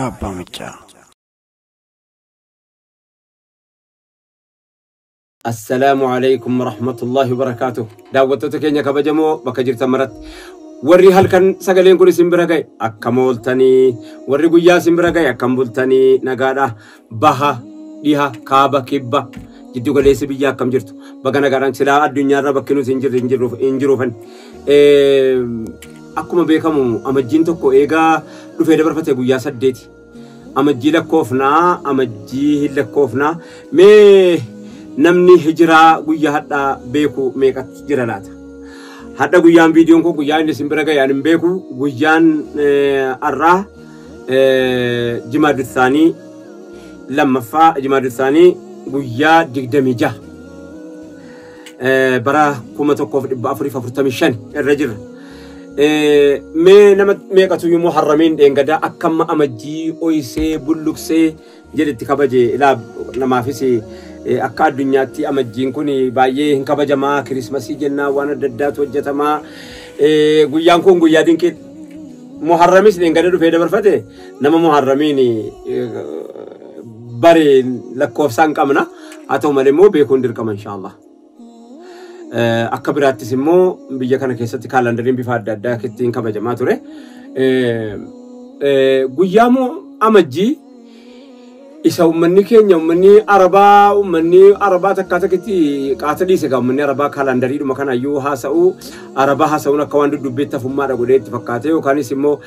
Raadiyoo Abbaa Miccaa. Assalaamu alaikum warahmatullahi wabarakaatuh. Daawwattoota keenya kabajamoo bakka jirtan maratti. Warri halkan sagaleen kun isin bira ga'e akkam ooltanii, warri guyyaa isin bira ga'e akkam bultanii, nagaadha. Baha, dhiha, kaaba, kibba, jiddu galeessi biyya akkam jirtu. Baga nagaadhaan silaa addunyaarra bakki nuti hin jirre hin jiruufan. Akkuma beekamu amajjiin tokko eegaa dhufee dabarfate guyyaa 8. Amajjii lakkoofnaa, amajjii hin lakkoofnaa. Mee namni hijiraa guyyaa hadhaa beeku meeqatu jira laata? Hadha guyyaan viidiyoon kun guyyaa inni isin bira ga'e ani hin beeku. Guyyaan har'aa jimaa dursaanii lammaffaa jimaa dursaanii guyyaa 26 bara 1445 irra jirra. Mee nama meeqatu immoo harramiin dheengadaa akkamma amajjii oysee bulluqsee jedhetti kabaje ilaa namaafis akka addunyaatti amajjiin kun baay'ee hin kabajamaa, kirismasii jennaa waan adda addaatu hojjetamaa. Guyyaan kun guyyaa dinqii. Muharramis dheengada dhufee dabarfate nama muharramiin bare lakkoofsaan qabna. Haa ta'u malee immoo beekuun dirqama inshaallah. Akka biraattis immoo biyya kana keessatti kaalandariin bifa adda addaa ittiin kabajamaa ture. Guyyaa moo amajjii isa uummanni keenya uummanni Arabaa takkaa takkitti qaata dhiise egaa uummanni Arabaa kaalandariidhuma kanaayyuu haasa'u Arabaa haasa'uun akka waan dudubbeetti hafummaadha godhee itti fakkaate yookaanis immoo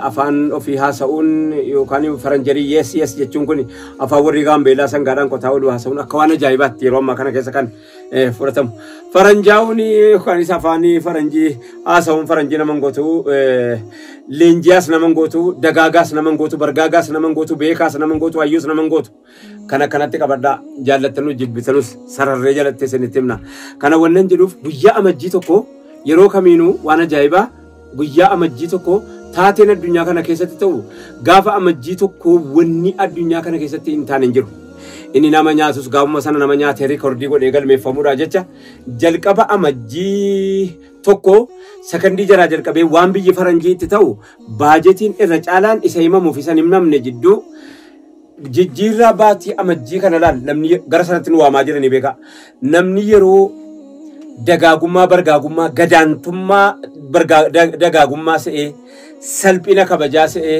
afaan ofii haasa'uun yookaan faranjarii yes yes jechuun kun afaan warri gaambeellaa sangaadhaan qotaa oolu haasa'uun akka waan ajaa'ibaatti yeroo ammaa kana keessa kan fudhatamu. Faranjaa'uun yookaanis afaan faranjii haasa'uun faranjii nama gootu, leenjiyaas nama gootu, dagaagaas nama gootu, bargaagaas nama gootu, beekaas nama gootu, hayyuus nama gootu. Kana kanatti qabadhaa jaallattanus jibbitanus sararree jalattee isinitti himna. Kana wannan jedhuuf guyyaa amajjii tokko yeroo kamiinuu waan ajaa'ibaa guyyaa amajjii tokko taateen addunyaa kana keessatti ta'u gaafa amajjii tokko wanni addunyaa kana keessatti hin taane hin jiru. Inni nama nyaatus gaafuma sana nama nyaatee rikoordii godhee galmeeffamuudha jecha jalqaba amajjii tokko sakandii jaraa jalqabee waan biyyi faranjii itti ta'u baajetiin irra caalaan isa himamuuf isa hin himamne jidduu jijjiirraa baatii amajjii kana laal namni gara sanatti nu waamaa jiranii beeka. Namni yeroo dagaagummaa bargaagummaa gadaantummaa dagaagummaa se'ee salphina kabajaa se'ee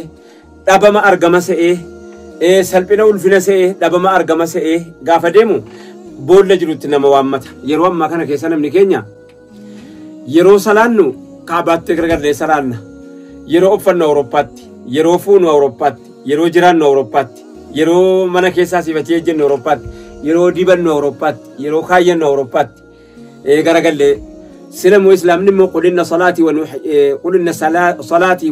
dhabama argama se'ee salphina ulfina se'ee dhabama argama se'ee gaafa deemu boolla jirutti nama waammata. Yeroo ammaa kana keessa namni keenya yeroo salaannu kaabaatti gargarlee salaanna. Yeroo uffannu Awurooppaatti, yeroo fuunu Awurooppaatti, yeroo jiraannu Awurooppaatti, yeroo mana keessaa siifachee jennu Awurooppaatti, yeroo dibannu Awurooppaatti, yeroo kaayyannu Awurooppaatti garagallee sila islaamni immoo qul inna salaatii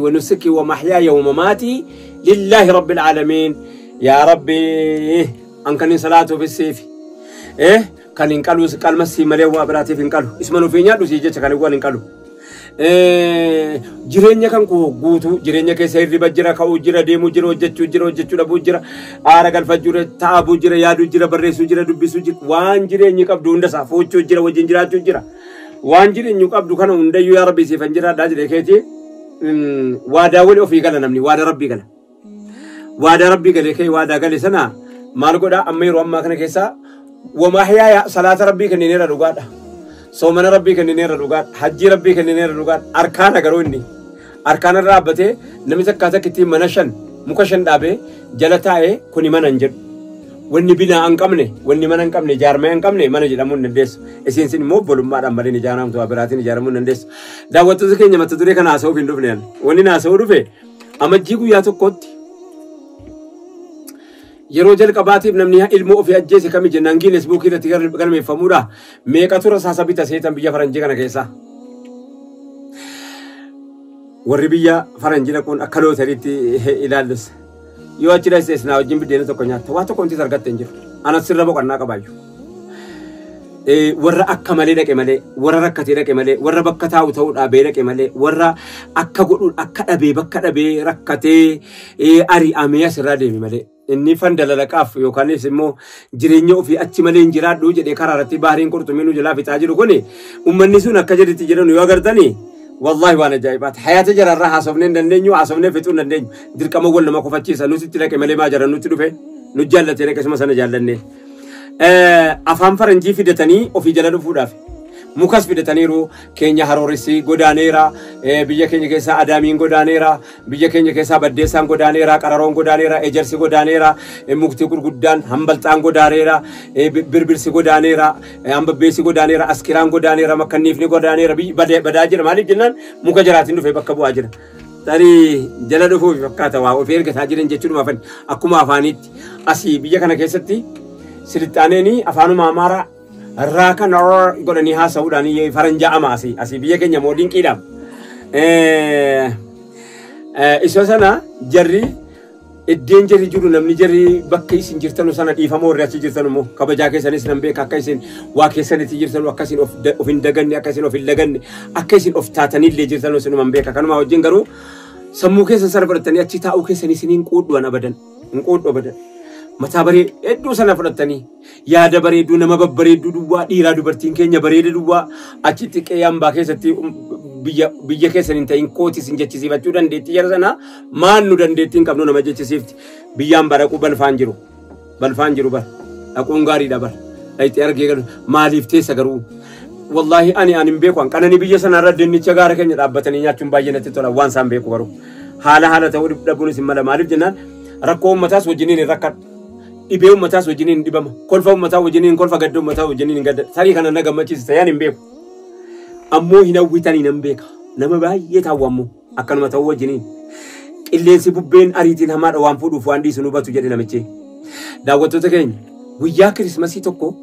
wa nusuki wa mahyaaya wa mamaatii lillaahi rabbil aalamiin. Yaa Rabbi an kan hin salaatuufis siifi kan hin qaluus qalmas sii malee waa biraatiif hin qalu isuma nuuf hin nyaadhu sii jecha kan hin qalu. Jireenya kan koo guutuu jireenya keessa hirriba jira, ka'uu jira, deemuu jira, hojjechuu jira, hojjechuu dhabuu jira, aara galfachuu jira, taa'uu jira, yaaduu jira, barreessuu jira, dubbisuu jira, waan jireenyi qabdu hundasaa fuuchuu jira, wajjin jiraachuu jira. Waan jireenyi qabdu kana hundayyuu yaa Rabbi siifan jiraadhaa jedhee keetii waadaa wali ofii gala namni waadaa Rabbii gala. Waadaa Rabbii galee kee waadaa gale sana maal godhaa amma yeroo ammaa kana keessa wamaahiyaa salaata Rabbii kennineera dhugaadha. Soomana Rabbii kennineera dhugaadha. Hajjii Rabbii kennineera dhugaadha. Arkaana garuu inni arkaana irra dhaabbatee namni takkaa takkitti mana 5 muka 5 dhaabee jala taa'ee kuni mana hin jedhu. Wanni binaa hin qabne, wanni mana hin qabne, jaarmaya hin qabne mana jedhamuu hin dandeessu. Isiin sin immoo obbolummaadhaan malee ijaaramtu waa biraatiin ijaaramuu hin dandeessu. Daawwattoota keenya mata duree kana haasa'uuf hin dhufne. Wanni haasa'uu dhufe amajjii guyyaa tokkotti yeroo jalqabaatiif namni ilmoo ofii ajjeese kami jennaan Guinness Book irratti galmeeffamuudha. Meeqatu rasaasa bita seetan biyya faranjii kana keessa? Warri biyya faranjii dhaquun akka lootariitti ilaallus. Yoo achi dhaqxees naa wajjin biddeena tokko nyaatta waa tokko wanti argatte hin jiru. Anas sirra boqonnaa qabaayyuu. Warra akka malee dhaqe malee, warra rakkatee dhaqe malee, warra bakka taa'u ta'uu dhaabee dhaqe malee, warra akka godhu akka dhabee bakka dhabee rakkatee ari'amee asirraa deeme malee. Inni fandalalaqaaf yookaanis immoo jireenya ofii achi malee hin jiraadhu jedhee karaa irratti baariin qurxummii nu jalaa fixaa jiru kuni uummanni sun akka jedhetti jedhan yoo agartani Wallaahi waan ajaa'ibaati. Hayaata jararraa haasofnee hin dandeenyu, haasofnee fixuu hin dandeenyu. Dirqama wal nama kofachiisa. Nuti itti dhaqe malee maa jara nutti dhufe. Nu jaallatee dhaqe sana jaallannee. Afaan faranjii fidatanii ofii jala dhufuudhaaf. Mukas fidataniiru. Keenya Harooressi godaaneera. Biyya keenya keessaa Adaamiin godaaneera. Biyya keenya keessaa Baddeessaan godaaneera. Qararoon godaaneera. Ejersi godaaneera. Mukti gurguddaan Hambalxaan godaaneera. Birbirsi godaaneera. Hambabbeessi godaaneera. Askiraan godaaneera. Makkanniifni godaaneera. Badaa jira. Maaliif jennaan muka jaraatiin dhufee bakka bu'aa jira. Tarii jala dhufuuf fakkaata waa ofii ergataa jiran jechuudha afaan akkuma afaaniitti. Asii biyya kana keessatti silixaaneen afaanuma Amaaraa irraa kan godhanii haasa'uudhaan faranjaa ama asii biyya keenya moo dinqiidhaaf. Isa sana jarri iddeen jarri jiru namni jarri bakka isin jirtanu sana dhiifama warri achi jirtanu immoo kabajaa keessanis nan beeka akka isin waa keessanitti jirtanu akka isin of hin daganne akka isin of hin laganne akka isin of taatanillee jirtanu isinuman beeka. Kanuma wajjin garuu sammuu keessan sana fudhattanii achi taa'uu keessanii isin hin quudhuan abadan hin quudhu abadan. Mataa bareedduu sana fudhattanii yaada bareedduu nama babbareedduu duwwaa dhiiraa dubartiin keenya bareeda duwwaa achitti qe'ee hambaa keessatti biyya keessan hin ta'in kooti isin jechisiifachuu dandeettii jara sana maan nu dandeettii hin qabnu nama jechisiifti. Biyyaan baraquu balfaan jiru. Balfaan jiru bara. Dhaquun gaariidha bara. Dhayitee argee galu maaliif teessa garuu. Wallaahi ani hin beeku qananii biyya sanarra dinnicha gaara keenya dhaabbatanii nyaachuun baay'ee natti tola waan isaan beeku garuu. Haala ta'uu dhabuunis hin mala maaliif jennaan rakkoo uummataas wajjiniin hin rakkadhu. Dhibee uummataas wajjiniin hin dhibama. Kolfa uummataa wajjiniin kolfa gadda uummataa wajjiniin hin gadda. Tarii kana na gammachiisa ta'an hin beeku. Ammoo hin hawwitanii nan beeka. Nama baay'ee taawwa ammoo akkanuma ta'uu wajjiniin. Qilleensi bubbeen ariitiin hamaadha waan fuudhuuf waan dhiisu nu hubatu jedhe namichi. Daawwattoota keenya guyyaa kirismasii tokko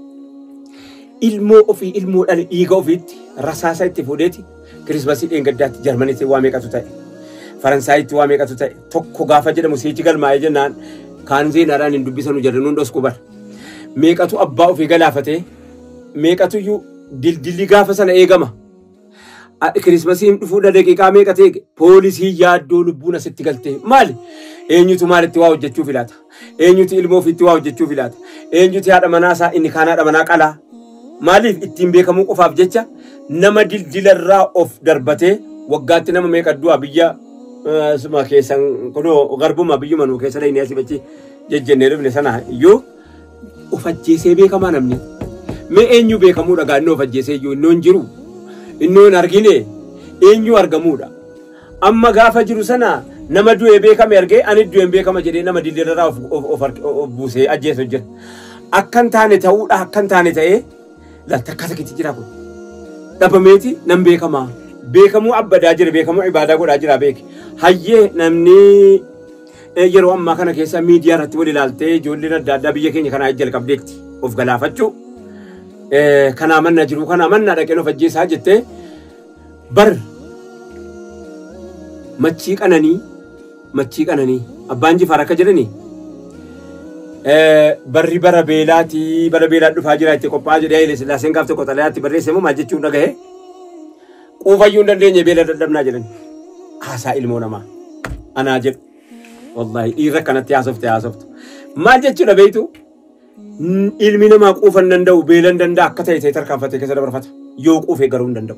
ilmoo ofii ilmoo dhale dhiiga ofiitti rasaasa itti fuudheeti kirismasii dheengaddaatti Jarmaniitti waa meeqatu ta'e. Faransaayitti waa meeqatu ta'e. Tokko gaafa jedhamu siichi galmaa'ee jennaan kaan zeenaadhaan hin dubbisanu jedhan nuun dhosku bara. Meeqatu abbaa ofii galaafatee meeqatu iyyuu dildilli gaafa sana eegama. Kirismasiin dhufuudha daqiiqaa meeqa ta'e poolisii yaaddoo lubbuun asitti galtee maali? Eenyutu maalitti waa hojjechuu filata? Eenyutu ilmoo ofiitti waa hojjechuu filata? Eenyutu haadha manaa isaa inni kaan haadha manaa qalaa? Maaliif ittiin beekamuu qofaaf jecha nama dildilarraa of darbatee waggaatti nama meeqa du'a biyya suma keessan kunoo garbuma biyyuma nuu keessa dhayinee asii bachi jejjennee dhufne sana iyyuu of ajjeesee beekamaa namni. Mee eenyu beekamuudha gaa inni of ajjeesee iyyuu innoo hin jiru. Innoo hin argine eenyu argamuudha. Amma gaafa jiru sana nama du'ee beekame argee ani du'een beekama jedhee nama dildilarraa of buusee ajjeesu jira. Akkan taane ta'uudha akkan taane ta'ee takka takkitti jira kun. Dhabameeti nan beekamaa. Beekamuu abbadaa jira beekamuu ibaadaa godhaa jira beeke. Hayyee namni yeroo ammaa kana keessa miidiyaa irratti wal ilaaltee ijoolleen adda addaa biyya keenya kanaa jalqabdeetti of galaafachuu. Kanaa manna jiru kanaa manna dhaqeen of ajjeesaa jettee bar machii qananii abbaan jifaar akka jedhanii barri bara beelaatii bara beelaa dhufaa jira itti qophaa'aa jedhee Haile Sillaaseen gaaf tokko xalayaatti barreesse moo maal jechuun dhagahe quufayyuu hin dandeenye beela dadhabnaa jedhan haasaa ilmoo namaa anaa jedhu wallaahi dhiirra kanatti haasofte haasoftu maal jechuudha beektu ilmi namaa quufa hin danda'u beela hin danda'a akka ta'e ta'e tarkaanfatee keessa dabarfata yoo quufe garuu hin danda'u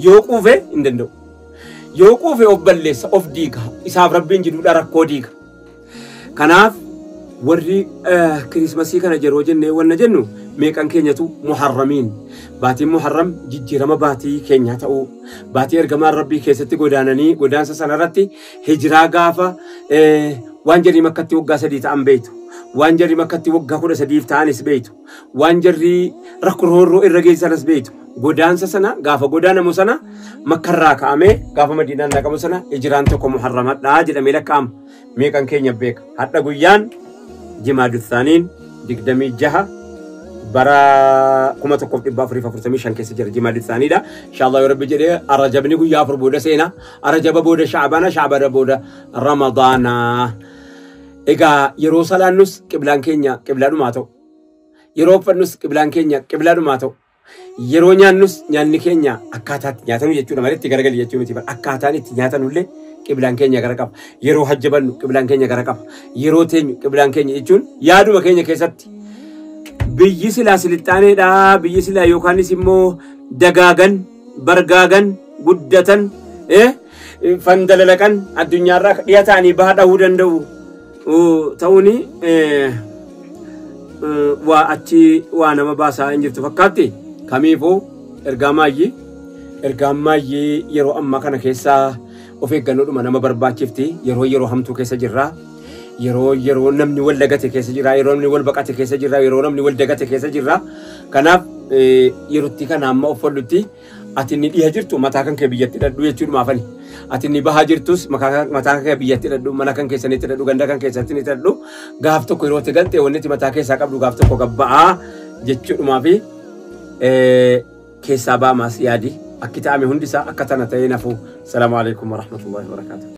yoo quufe hin danda'u yoo quufe of balleessa of diiga isaaf rabbiin jiruudha rakkoo diiga. Kanaaf warri kirismasii kana yeroo jennee wanna jennu meeqan keenyatu muharramiin baatiin muharram jijjiirama baatii keenyaa ta'uu baatii ergamaan rabbii keessatti godaananii godaansa sanarratti hijiraa gaafa waan jarri makkatti waggaa 3 ta'an beektu waan jarri makkatti waggaa 13 ta'anis beektu waan jarri rakkoo irra geessanis beektu godaansa sana gaafa godaanamu sana makkarraa ka'amee gaafa madiinaan dhaqamu sana hijiraan tokko muharramadhaa jedhamee lakkaa'ama. Meeqan keenya beeka hadha guyyaan jimaaduthaaniin 26 bara 1445 keessa jira jimaaduthaaniidha. Inshallah yoo rabbi jedhee arajabni guyyaa 4 booda seena arajaba booda shacbana shacbana booda ramadaana. Egaa yeroo salaannus qiblaan keenya qiblaadhumaa ta'u yeroo uffannus qiblaan keenya qiblaadhumaa ta'u yeroo nyaannus nyaanni keenya akkaataatti nyaatanu jechuudha malee itti garagali jechuu miti akkaataan itti nyaatanullee qiblaan keenya gara qaba. Yeroo hajjabannu qiblaan keenya gara qaba. Yeroo teenyu qiblaan keenya jechuun yaaduma keenya keessatti biyyi silaa silixxaaneedha biyyi silaa yookaanis immoo dagaagan bargaagan guddatan fandalalaqan addunyaarraa dhiya ta'anii baha dhahuu danda'u ta'uuni waa achi waa nama baasaa hin jirtu fakkaatti. Kamiifuu ergaa maayyii yeroo ammaa kana keessaa of eeggannoodhuma nama barbaachifti. Yeroo yeroo hamtuu keessa jirra. Yeroo yeroo namni wal dagate keessa jira. Yeroo namni wal baqate keessa jira. Yeroo namni wal dagate keessa jira. Kanaaf yerootti kana amma of fallutti ati inni dhiha jirtu mataa kan kee biyyatti hidhadhu jechuudha maafani. Ati inni bahaa jirtus mataa kan kee biyyatti hidhadhu, mana kan keessanitti hidhadhu, ganda kan keessatti hidhadhu. Gaaf tokko yeroo itti galte wanni mataa keessaa qabdu gaaf tokko gabba'aa jechuudhumaa fi keessaa baamaas yaadi. Akki ta'ame hundisaa akka tana ta'ee nafu. Salaamu alaikum warahmatullahi wabarakatuh.